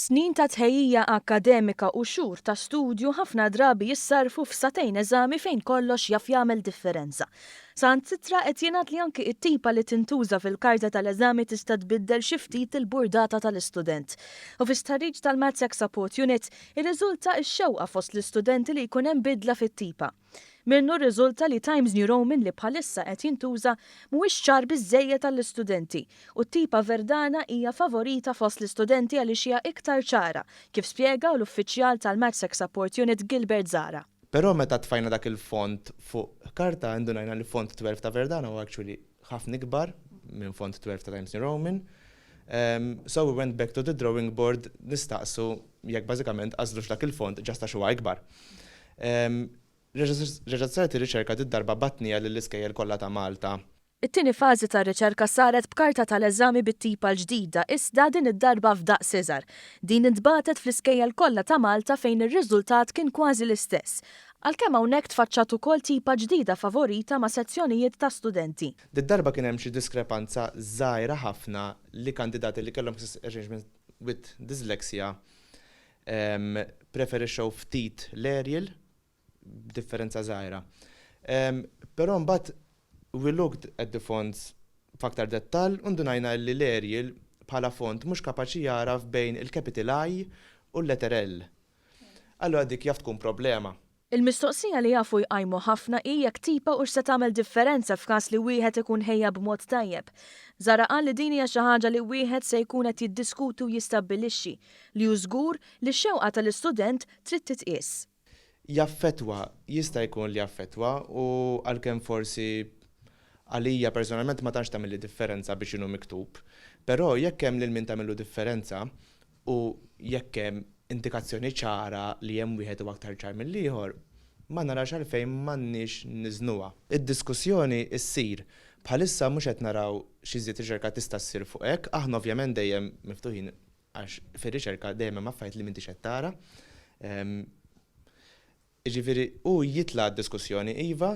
Snin ta' tħejjija akkademika u xhur ta' studju ħafna drabi jissarrfu f'sagħtejn eżami fejn kollox jaf jagħmel differenza. Saħansitra qed jingħad li anki t-tipa li tintuża fil-karta tal-eżami tista' tbiddel xi ftit il-burdata tal-istudent. U fi stħarriġ tal-Matsec Support Unit irriżulta x-xewqa fost l-istudenti li jkun hemm bidla fit-tipa. Minnu rriżulta li Times New Roman li bħalissa qed jintuża mhuwiex ċar biżżejjed għall-istudenti u t-tipa Verdana hija favorita fost l-istudenti għaliex hija iktar ċara, kif spjega l-uffiċjal tal-Matsec Support Unit Gilbert Zahra. Però meta tfajna dak il-font fuq karta indunajna li font 12 ta' Verdana huwa actually ħafna ikbar minn font 12 ta' Times New Roman. So we went back to the drawing board nistaqsu jekk bażikament għażlux dak il-font just għax huwa ikbar. Reġgħet saret ir-riċerka did-darba bgħatnieha lill-iskejjel kollha ta' Malta. It-tieni fażi tar-riċerka saret b'karta tal-eżami bit-tipa l-ġdida iżda din id-darba f'daqs iżgħar. Din intbagħtet fl-iskejjel kollha ta' Malta fejn ir-riżultat kien kważi l-istess. Għalkemm hawnhekk tfaċċat ukoll tipa ġdida favorita ma' sezzjonijiet ta' studenti. Did-darba kien hemm xi diskrepanza żgħira ħafna li kandidati li kellhom access arrangement with dyslexia preferixxew ftit l-Arial b'differenza żgħira. Però mbagħad we looked at the fonts f'aktar dettall u ndunajna li l-Arial bħala font mhux kapaċi jagħraf bejn il-capital I u l-letter L. Allura dik jaf tkun problema. Il-mistoqsija li jafu jqajmu ħafna hi jekk tipa hux se tagħmel differenza f'każ li wieħed ikun ħejja b'mod tajjeb. Zahra qal li din hija xi ħaġa li wieħed se jkun qed jiddiskuti u jistabbilixxi, li hu żgur li x-xewqa tal-istudent trid titqies. Jaffettwa, jista' jkun li jaffettwa u għalkemm forsi għalija personalment ma tantx tagħmilli differenza biex inhu miktub, però jekk hemm lil min tagħmillu differenza u jekk hemm indikazzjoni ċara li hemm wieħed huwa aktar ċar mill-ieħor, ma narax għalfejn m'għandniex niżnuha. Id-diskussjoni ssir. Bħalissa mhux qed naraw xi żied riċerka tista' ssir fuq hekk, aħna ovvjament dejjem miftuħin għax fir-riċerka dejjem hemm affarijiet li m'intix qed tara. Jiġifieri hu jitla' għad-diskussjoni iva.